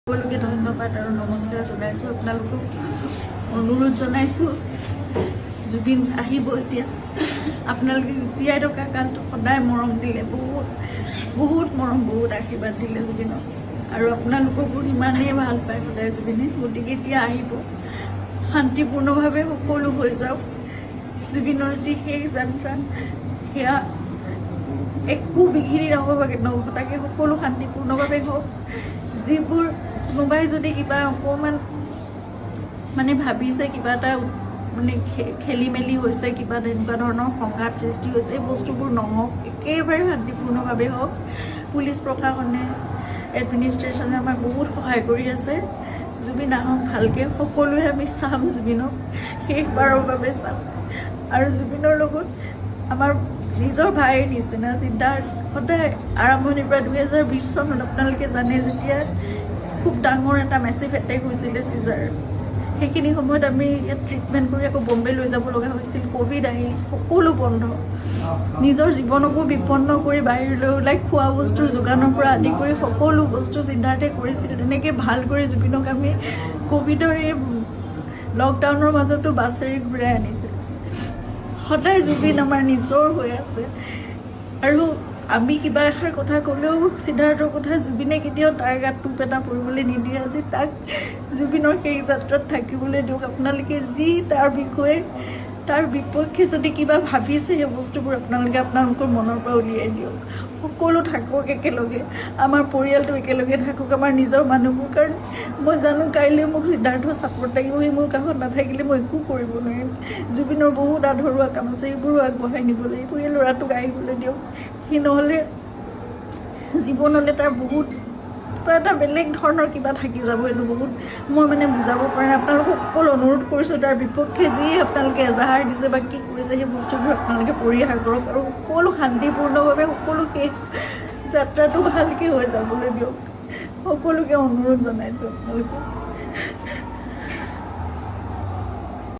সকলোকে ধন্যবাদ আৰু নমস্কাৰ জনাইছোঁ। আপোনালোকক অনুৰোধ জনাইছোঁ, জুবিন আহিব এতিয়া। আপোনালোকে জীয়াই থকা কালটো সদায় মৰম দিলে, বহুত বহুত মৰম, বহুত আশীৰ্বাদ দিলে জুবিনক আৰু আপোনালোককো সিমানেই ভাল পায় সদায় জুবিনে। গতিকে এতিয়া আহিব, শান্তিপূৰ্ণভাৱে সকলো হৈ যাওক। জুবিনৰ যি শেষ যাত্ৰা, সেয়া একো বিঘিনি নঘটাকৈ নঘটাকৈ সকলো শান্তিপূৰ্ণভাৱে হওক। যিবোৰ কোনোবাই যদি কিবা অকণমান মানে ভাবিছে, কিবা এটা মানে খেলি মেলি হৈছে, কিবা তেনেকুৱা ধৰণৰ সংঘাত সৃষ্টি হৈছে, এই বস্তুবোৰ নহওক, একেবাৰে শান্তিপূৰ্ণভাৱে হওক। পুলিচ প্ৰশাসনে, এডমিনিষ্ট্ৰেশ্যনে আমাক বহুত সহায় কৰি আছে। জুবিন আহক ভালকৈ, সকলোৱে আমি চাম জুবিনক, শেষবাৰৰ বাবে চাম। আৰু জুবিনৰ লগত আমাৰ নিজৰ ভাইৰ নিচিনা সিদ্ধাৰ্থ সদায় আৰম্ভণিৰ পৰা। 2020 চনত আপোনালোকে জানে, যেতিয়া খুব ডাঙৰ এটা মেচিভ এটেক হৈছিলে চিজাৰ, সেইখিনি সময়ত আমি ইয়াত ট্ৰিটমেণ্ট কৰি আকৌ বম্বে লৈ যাব লগা হৈছিল। ক'ভিড আহিল, সকলো বন্ধ। নিজৰ জীৱনকো বিপন্ন কৰি বাহিৰলৈ ওলাই খোৱা বস্তুৰ যোগানৰ পৰা আদি কৰি সকলো বস্তু সিদ্ধাৰ্থে কৰিছিল। তেনেকৈ ভাল কৰি জুবিনক আমি ক'ভিডৰ এই লকডাউনৰ মাজতো বাছেৰে ঘূৰাই আনিছিল। সদায় জুবিন আমাৰ নিজৰ হৈ আছে। আৰু আমি কিবা এষাৰ কথা ক'লেও সিদ্ধাৰ্থৰ কথা জুবিনে কেতিয়াও তাৰ গাত টোপ এটা পৰিবলৈ নিদিয়ে। আজি তাক জুবিনৰ শেষ যাত্ৰাত থাকিবলৈ দিয়ক। আপোনালোকে যি তাৰ বিষয়ে, তাৰ বিপক্ষে যদি কিবা ভাবিছে, সেই বস্তুবোৰ আপোনালোকে আপোনালোকৰ মনৰ পৰা উলিয়াই দিয়ক। সকলো থাকক একেলগে, আমাৰ পৰিয়ালটো একেলগে থাকক, আমাৰ নিজৰ মানুহবোৰ। কাৰণ মই জানো, কাইলৈ মোক সিদ্ধাৰ্থৰ ছাপৰ্ট লাগিব। সি মোৰ কাষত নাথাকিলে মই একো কৰিব নোৱাৰিম। জুবিনৰ বহুত আধৰুৱা কাম আছে, সেইবোৰো আগবঢ়াই নিব লাগিব। এই ল'ৰাটোক আহিবলৈ দিয়ক। সি নহ'লে জীৱনলৈ তাৰ বহুত কিবা এটা বেলেগ ধৰণৰ কিবা থাকি যাব। এইটো বহুত মই মানে বুজাব পৰা নাই। আপোনালোকক অকল অনুৰোধ কৰিছোঁ, তাৰ বিপক্ষে যি আপোনালোকে এজাহাৰ দিছে বা কি কৰিছে, সেই বস্তুবোৰ আপোনালোকে পৰিহাৰ কৰক আৰু সকলো শান্তিপূৰ্ণভাৱে সকলো শেষ যাত্ৰাটো ভালকৈ হৈ যাবলৈ দিয়ক। সকলোকে অনুৰোধ জনাইছোঁ আপোনালোকক।